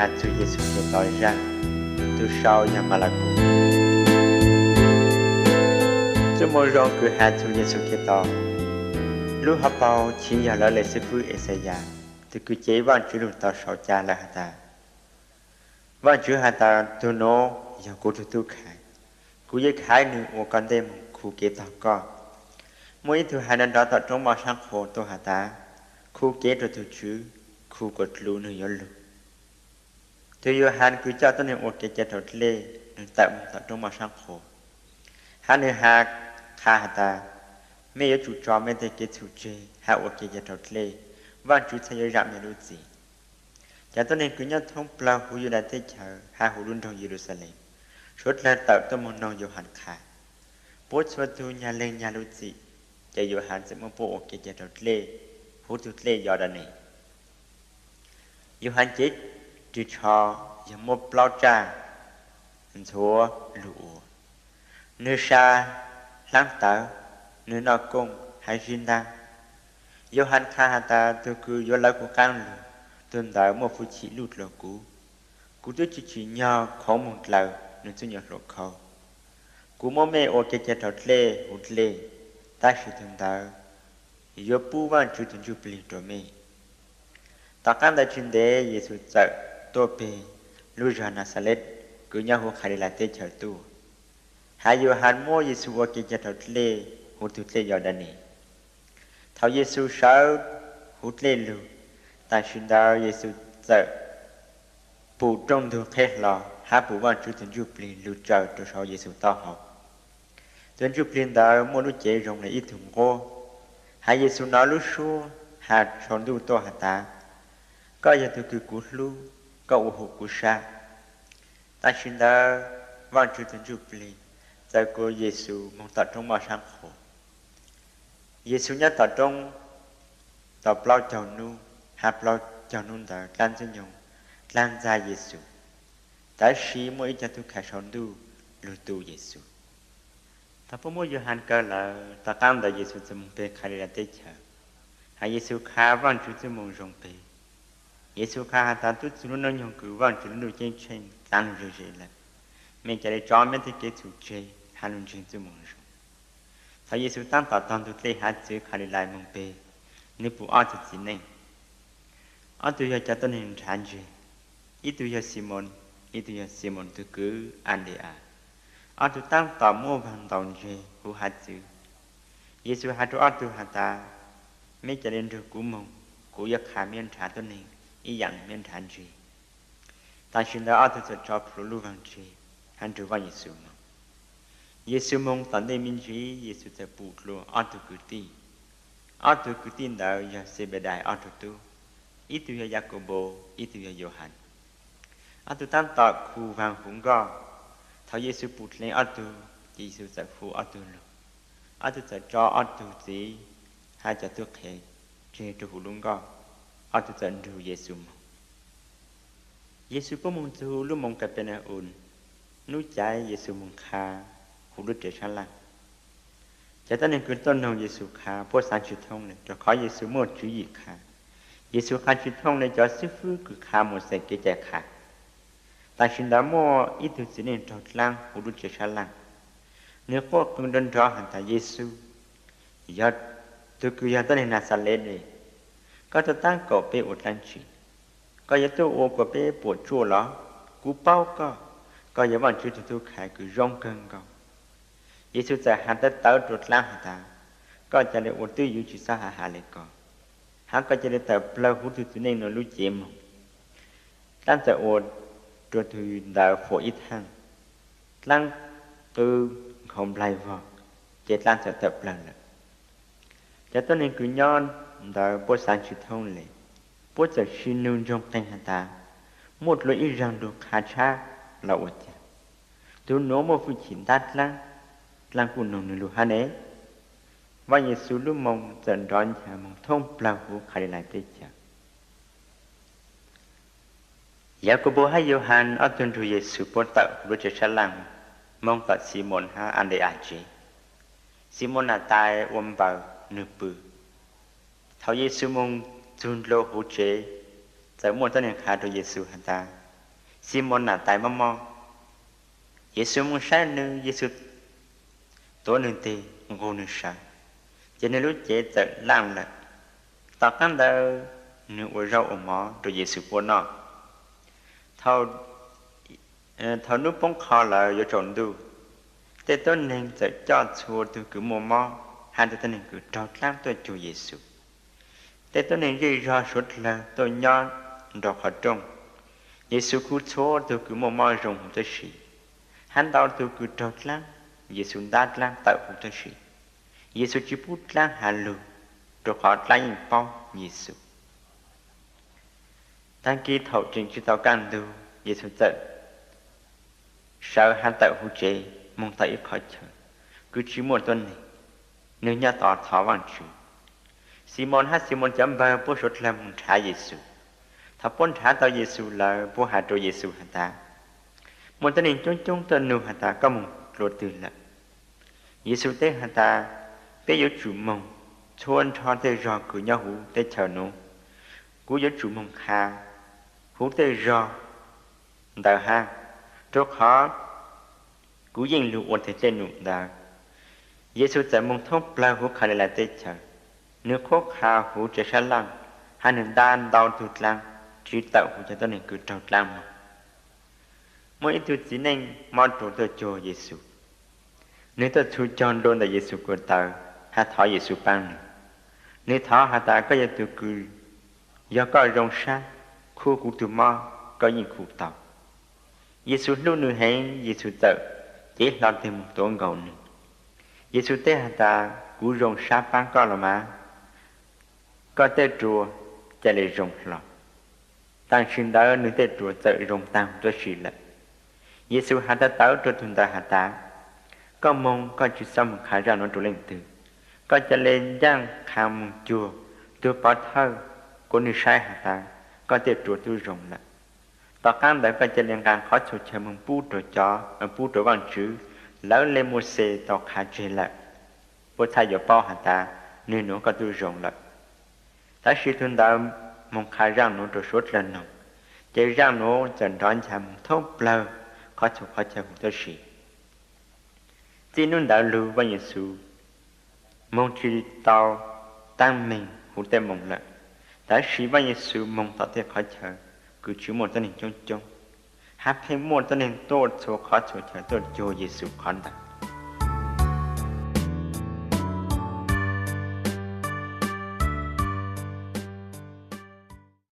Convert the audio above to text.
has txug Yexus Khetos zaj. Tus sau yog Malakaus. Txuj moo zoo kws has txug Yexus Khetos. Lub hauv paug chiv yog lawv le xib fwb Exeyas, tug kws cev Vaajtswv lug tau sau ca lawm has tas, Vaajtswv has tas, tug nuav yog kuv tug tub khaiv, kuv yuav khaiv nwg ua koj ntej moog khu kev tog koj. Muaj ib tug hais nrov nrov tom roob moj saab qhua tuaj has tas, khu kev rua tug Tswv, khu kuas dlua nwg yuav lug. Tug Yauhas kws coj tuab neeg ua kev cai raus dlej, nwg tawm moog tom roob moj saab qhua, hab nwg has qha has tas, mej yuav tsum tso mej tej kev txhum tseg hab ua kev cai raus dlej, Vaajtswv txhad yuav zaam mej lub txim. Cov tuab neeg kws nyob thoob plawg huv Yudais teb chaws hab huv lub nroog Yeluxalees suav dlawg tawm tuaj moog noog Yauhas qha. Puab txhua tug nyag leeg nyag lub txim, ces Yauhas txawm muab puab ua kev cai raus dlej huv tug dlej Yaudanes. Yauhas cev ris tsho yog muab plaub tsaj ntxhuav lug ua. Nwg sa hlaab tawv, nwg noj kooj hab zib ntaab. Yauhas qha has tas, tug kws yuav lawv kuv qaab lug, tug ntawd muaj fwj chim luj dlua kuv. Kuv twb tsi tsim nyog khoov moog dlaws nwg txuj nyuam hluas khau. Kuv muab mej ua kev cai raus dlej huv dlej, tab sis tug ntawd yuav pub Vaajtswv tug Ntsuj Plig rua mej. Tom qaab ntawd tsi ntev Yexus txawm tuaj peg lub zog Naxales kws nyob huv Khalilais teb chaws tuaj, has Yauhas muab Yexus ua kev cai raus dlej huv tug dlej Yaudanes. Thaus Yexus sawv huv dlej lug, tam sim ntawd Yexus txawm pum rooj ntug qheb hlo hab pum Vaajtswv tug Ntsuj Plig lug tsaws rua sau Yexus taub hau. Tug Ntsuj Plig ntawd muaj lub cev zoo le ib tug nquab, has Yexus nov lub suab has sau ntuj tuaj has tas, koj yog tug kws kuv hlub, koj ua hum kuv sab. Tam sim ntawd Vaajtswv tug Ntsuj Plig txawm kua Yexus moog tom roob moj saab qhua. Yexus nyob tom roob tau plaub caug nub, hab plaub caug nub ntawd dlaab ntxwg nyoog dlaag ntxag Yexus, tab sis muaj ib co tub khais sau ntuj lug tu Yexus. Thaus puab muab Yauhas kaw lawm, tom qaab ntawd Yexus txawm moog peg Khalilais teb chaws, has Yexus qha Vaajtswv txuj moo zoo peg. Yexus qha has tas, tub txug lub noob nyoog kws Vaajtswv lub ntuj ceeb tsheej dlaav lug ze ze lawm, mej ca le tso mej tej kev txhum tseg hab lug ntseeg txuj moo zoo. Thaus Yexus taab tom tog ntug dlej hav txwv Khalilais moog peg, nwg pum ob tug txiv neej. Ob tug yog cov tuab neeg nrhav ntseg, ib tug yog Ximoos, ib tug yog Ximoos tug kwv Anplaa. Ob tug taab tom muab vaag ntaus ntseg huv hav txwv. Yexus has rua ob tug has tas, meb ca le nrug kuv moog, kuv yuav qha meb nrhav tuab neeg ib yaam meb nrhav ntseg. Tam sim ntawd ob tug txawm tso plhuav lub vaag tseg hab nrug Vaaj Yexus moog. Yexus moog tom ntej me ntsis, Yexus txawm pum dlua ob tug kwv tij. Ob tug kwv tij ntawd yog Xebedais ob tug tub, ib tug yog Yakaunpaus, ib tug yog Yauhas. Ob tug taab tom khu vaag huv nkoj. Thaus Yexus pum dleev ob tug, ces Yexus txawm hu ob tug lug. Ob tug txawm tso ob tug txiv hab cov tub qhe tseg rua huv lub nkoj, ob tug txawm nrug Yexus moog. Yexus puab moog txug lub moos Kapenaus, nub caiv Yexus moog qha huv lub tsev sab laaj. Cov tuab neeg kws tuaj noog Yexus qha puab xaav tsi thoob le, rua qhov Yexus muaj tswv yim qha. Yexus qha tsi thoob le cov xib fwb kws qha Mauxes kev cai qha. Tam sim ntawd muaj ib tug txiv neej raug dlaab huv lub tsev sab laaj. Nwg quaj qw nrov nrov has tas, Yexus, yog tug kws yog tuab neeg Naxales le, koj tuaj taab kaum peb ua dlaab tsi? Koj yuav tuaj ua kuas peb puam tsuaj los? Kuv paub koj, koj yog Vaajtswv tug tub khaiv kws zoo kawg nkaus. Yexus txawm has tawv tawv rua dlaab has tas, koj ca le ua twj ywm, tsi xob has has le ko, hab koj ca le tawm plawg huv tug txiv neej nuav lub cev moog. Dlaab txawm ua rua tug ntawd fuam ib thaaj, dlaab qw nkhaus nplaig vog, ces dlaab txawm tawm plawg lawm. Cov tuab neeg kws nyob ntawd puab xaav tsi thoob le, puab txawm sib nug ntsoog qeeg has tas, muaj dlua ib zaag lug qha tshab los ua caag? Tug nuav muaj fwj chim ntab dlaab, dlaab kuj noog nwg lug hab ne. Vaaj Yexus lub moo txawm nrov nchav moog thoob plawg huv Khalilais teb chaws. Yakaunpaus hab Yauhas ob tug nrug Yexus puab tawm huv lub tsev sab laaj moog tom Ximoos hab Anplaa tsev. Ximoos nam tais ua npaws nwg pw. Thaus Yexus moog txug ntua huv tsev, txawm muaj tuab neeg qha rua Yexus has tas, Ximoos Nas Tais mob mob. Yexus mus saib nws, Yexus tuav nws tes nqug nws sawv, ces nws lub cev txawm laj lawm. Tom qab ntawd nws ua zaub ua mov rau Yexus puab noj. Thaum hnub poob qho lawm yuav tsaus ntuj, tej tuab neeg txawm coj txhua tug kws muaj mob hab tej tuab neeg kws raug dlaab tuaj cuag Yexus. Tej tuab neeg zej zog suav dlawg tuaj nyob nraum qhov rooj. Yexus khu txhua tug kws muaj mob zoo huv tuab si, hab ntau tug kws raug dlaab, Yexus ntab dlaab tawm huv tuab si. Yexus tsi pub dlaab has lug, rau qhov dlaab yeej paub Yexus. Taag kis thaum tseem tsi tau kaj ntug, Yexus txawm sawv has tawm huv tsev moog tau ib qhov chaw kws tsi muaj tuab neeg, nwg nyob tos thov Vaajtswv. Ximoos hab Ximoos cov npawg puab suav dlawg moog nrhav Yexus. Thaum puab nrhav tau Yexus lawm, puab has rua Yexus has tas, muaj tuab neeg coob coob tuaj nug has tas koj moog dlua twg lawm. Yexus teb has tas, peb yuav tsum moog txhua nrho tej zog kws nyob huv teb chaws nuav. Kuv yuav tsum moog qha huv tej zog ntawd hab, rua qhov kuv yeej lug ua teg dlej num ntawd. Yexus txawm moog thoob plawg huv Khali-lais teb chaws, nwg qhuab qha huv tsev sab laaj, hab nwg ntab ntau tug dlaab, tsi tawm huv cov tuab neeg kws raug dlaab moog. Muaj ib tug txiv neej mob ruas tuaj cuag Yexus. Nwg tuaj txhus caug nrua ntawm Yexus kua tawv hab thov Yexus paab nwg. Nwg thov has tas, koj yog tug kws, yog koj zoo sab khu kuv tug mob, koj yeej khu tau. Yexus hlub nwg heev, Yexus txawm cev hlo teg moog tuav nkaus nwg. Yexus teb has tas, kuv zoo sab paab koj los mas, koj tej ruas ca le zoo hlo. Tam sim ntawd nwg tej ruas txawm zoo taag tuab si lawm. Yexus has tawv tawv rua tug ntawd has tas, koj moog, koj tsi xob moog qha zaaj nuav rua leej twg, koj ca le ncaaj qha moog cuag tug pov thawj, kuas nwg saib has tas koj tej ruas tub zoo lawm. Tom qaab ntawd koj ca le nqaa qhov txhua chaw moog pub rua cov, pub rua Vaajtswv, lawv le Mauxes tau qha tseg lawm, puab txhaj yuav paub has tas nwg nuav koj tub zoo lawm. Tab sis tug ntawd moog qha zaaj nuav rua suav dlawg noog, ces zaaj nuav txawm nrov ncha moog thoob plawg qhov txhua qhov chaw huv tuab si. Txij nub ntawd lug Vaaj Yexus moog tsi tau taab meeg huv tej moos lawm, tab sis Vaaj Yexus moog tom tej qhov chaw kws tsi muaj tuab neeg coob coob, hab pheej muaj tuab neeg tuaj txhua qhov txhua chaw tuaj cuag Yexus qhov ntawd.